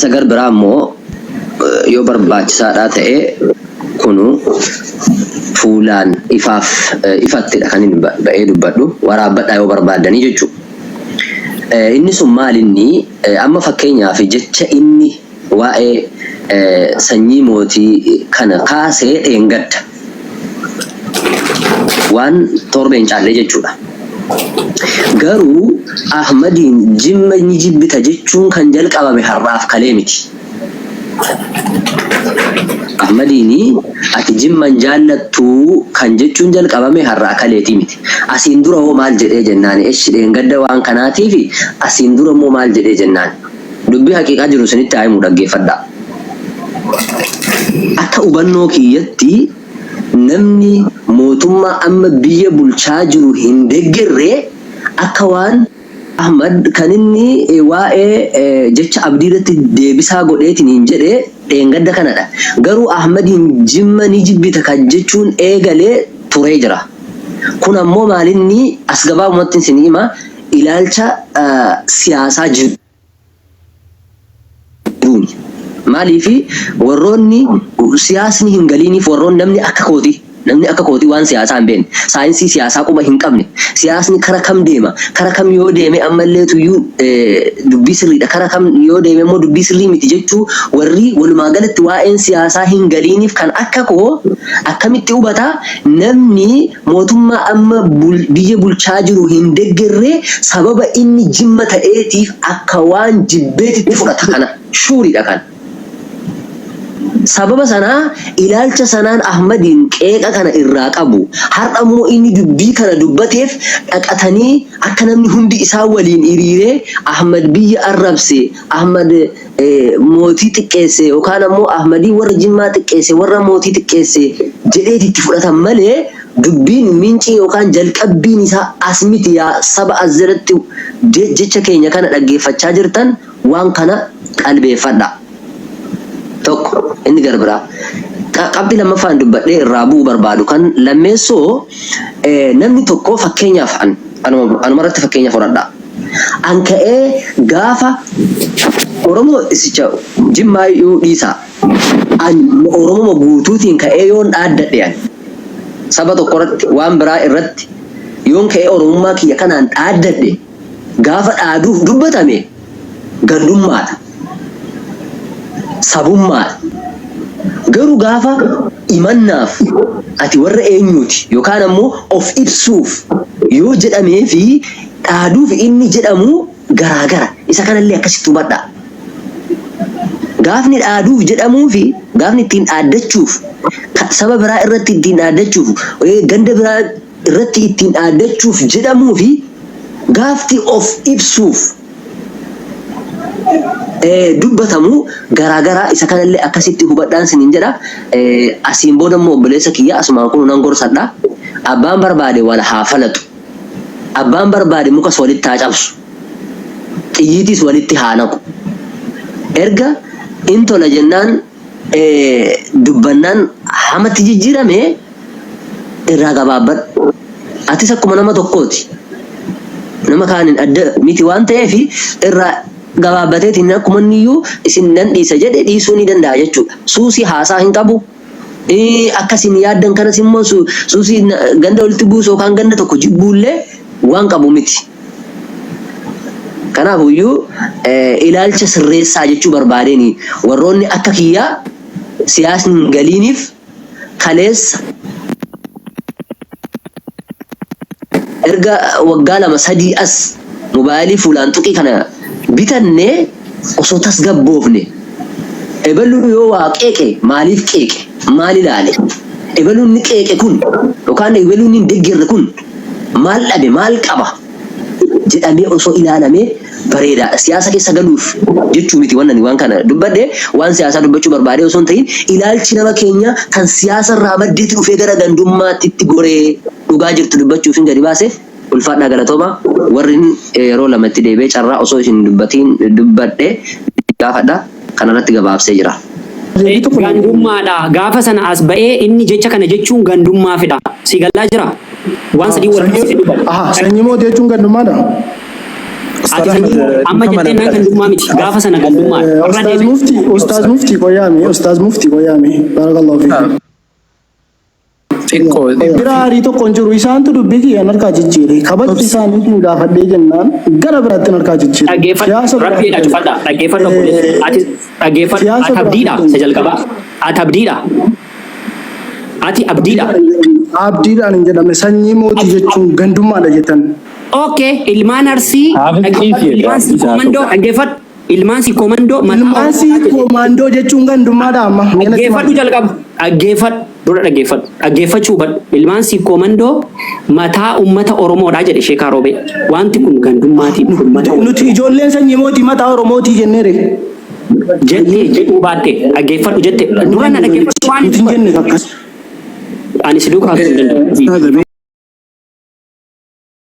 Isa gar biraa immoo yoo barbaachisaadhaa ta'e kunu fuulaan ifaaf ifattidha kan inni ba'ee dubbadhu waraabbadhaa yoo barbaaddanii jechuudha. Inni sun maal inni amma fakkeenyaaf jecha inni waa'ee sanyii mootii kana kaasee dheengadda waan torbee hin caallee jechuudha. Garuu Ahmadiin Jimma ni jibbita jechuun kan jalqabame har'aaf kalee miti. Ahmadiin ati Jimma hin jaallattuu kan jechuun jalqabame har'aa kaleetii miti. Asiin dura hoo maal jedhee jennaani eshi dheengadda waan kanaatiifi asiin dura immoo maal jedhee jennaani. Dubbii haqiiqaa jiru isinitti haa himu dhaggeeffadhaa. Akka hubannoo kiyyatti namni mootummaa amma biyya bulchaa jiru hin deggerre akka waan Ahmad kan inni waa'ee jecha Abdii irratti deebisaa godheetiniin jedhe dheengadda kanadha. Garuu Ahmadiin Jimma ni jibbita kan jechuun eegale turee jira. Kun ammoo maalinni as gabaabumatti isin hima ilaalcha siyaasaa jiruuni. Maaliif warroonni siyaasni hin galiiniif warroonni namni akka kootii namni akka kootii waan siyaasaa hin beekne saayinsii siyaasaa quba hin qabne siyaasni kara kam deema kara kam yoo deeme ammallee tuyyuu dubbii sirriidha kara kam yoo deeme immoo dubbii sirrii miti jechuu warri walumaa galatti waa'een siyaasaa hin galiiniif kan akka koo akkamitti hubata namni mootummaa amma biyya bulchaa jiru hin deggerre sababa inni Jimma ta'eetiif akka waan jibbeetitti fudhata kana shuuriidha kan. Sababa sanaa ilaalcha sanaan Ahmadiin qeeqa kana irraa qabu. Har'a immoo inni dubbii kana dubbateef dhaqatanii akka namni hundi isaan waliin hiriiree Ahmad biyya arrabse, Ahmad mootii xiqqeesse yookaan ammoo Ahmadii warra Jimmaa xiqqeesse, warra mootii xiqqeesse jedheeti itti fudhatan malee dubbiin mincii yookaan jalqabbiin isaa as miti yaa saba as jalatti jecha keenya kana dhaggeeffachaa jirtan waan kana qalbeeffadhaa. Tokko inni gara biraa. Qabxii lammaffaan dubbadhee irraa bu'uu barbaadu kan lammeessoo namni tokko fakkeenyaaf an anuma irratti fakkeenya fudhadhaa. An ka'ee gaafa Oromoo isicha Jimmaa iyyuu dhiisaa. An Oromoma guutuutiin ka'ee yoon dhaaddadhe an saba tokko irratti waan biraa irratti yoon ka'ee Oromummaa kiyya kanaan dhaaddadhe gaafa dhaaduuf dubbatame gandummaadha. Sabummaadha. Garuu gaafa imannaaf ati warra eenyuuti yookaan ammoo of ibsuuf yoo jedhamee fi dhaaduuf inni jedhamu garaagara. Isa kanallee akkasitti hubadhaa. Gaafni dhaaduuf jedhamuu fi gaafni ittiin dhaaddachuuf saba biraa irratti ittiin dhaaddachuuf ganda biraa irratti ittiin dhaaddachuuf jedhamuu fi gaafti of ibsuuf dubbatamu garaagaraa isa kanallee akkasitti hubadhaan sinin jedha. Asiin booda immoo obboleessa kiyya asumaan kun nan gorsadha. Abbaan barbaade wal haa falatu. Abbaan barbaade mukas walitti haa cabsu. Xiyyiitiis walitti haa naqu. Erga in tola jennaan dubbannaan hamatti jijjiirame irraa gabaabbadhu. Atis akkuma nama tokkooti. Nama kaaniin adda miti waan ta'eef irraa gabaabbateetiin akkuma inni iyyuu isin nan dhiisa jedhe dhiisuu ni danda'a jechuudha. Suusii haasaa hin qabu. Akka isin yaaddan kanas immoo suusii ganda walitti buusu yookaan ganda tokko jibbuullee waan qabu miti. Kanaafuyyuu ilaalcha sirreessaa jechuu barbaadeen warroonni akka kiyyaa siyaasni hin galiiniif kaleessa erga waggaa 2 3 as mobaayilii fuulaan tuqii kana bitanne osoo tasgabboofne ebaluun yoo waa qeeqe maaliif qeeqe maal ilaale ebaluun ni qeeqe kun yookaan ebaluun hin deggerre kun maal dhabe maal qaba jedhamee osoo ilaalamee bareedaadha. Siyaasa keessa galuuf jechuu miti wannan waan kana dubbadhe waan siyaasaa dubbachuu barbaadee osoo hin ta'in ilaalchi nama keenya kan siyaasa irraa maddeetti dhufee gara gandummaatti itti goree dhugaa jirtu dubbachuuf hin gadi baase ulfaadhaa galatooma warri yeroo lama itti deebi'ee carraa osoo isin hin dubbatiin dubbadhe gaafadha kanarratti gabaabsee jira. Deebii tokko naa kenni. Gandummaadha. Gaafa sana as ba'ee inni jecha kana jechuun gandummaafidha. Si galaa jira? Waan sadii wal Sanyii qabsiisee dubbata. aha sanyii mootii jechuun gandummaadha. Ati sanyii amma jettee naan gandummaa miti. Gaafa sana gandummaa. Irra Ustaaz deebi'e. Mufti, Ustaaz Mufti qoyaame, Ustaaz Mufti qoyaame. Barakallahu fiikum. Xiqqoo. Bira aarii tokko hin jiru. Isaantu dubbii kiyyan harkaa jijjiire. Kabaja isaaniitiin gaafadhee jennaan gara biraatti harkaa jijjiire. Dhaggeeffadhu. Siyaasa biraa Rabbiidha fidan. cufadha. Dhaggeeffadhu obboleessa. Ati dhaggeeffadhu. Siyaasa Ati biraa abdiidha fidan. isa jalqabaa. Ati abdiidha. Ati abdiidha. Abdiidhaan hin jedhamne sanyii mootii jechuun gandummaadha jettan. Okay, ilmaan Arsii Haafis dhaggeeffadhu. dhiisii Ilmaan abdii isaa Siikoomandoo dhaggeeffadhu. Ilmaan Siikoomandoo mataa Ilmaan Oromoo komaandoo jechuun gandummaadha amma. Dhaggeeffadhu jalqaba. Dhaggeeffadhu. Dura dhaggeeffadhu. Dhaggeeffachuu hubadhu. Ilmaan Siikoomandoo mataa uummata Oromoodha jedhe Sheekaa Roobee. Wanti kun gandummaatiin uummata Nuti ijoolleen sanyii mootii mataa Oromootii jenneere. jettee jedhuu baatte dhaggeeffadhu jette. Dura na dhaggeeffadhu waan Nuti hin jenne akkas. ani si duukaa hin danda'u. Ustaaza.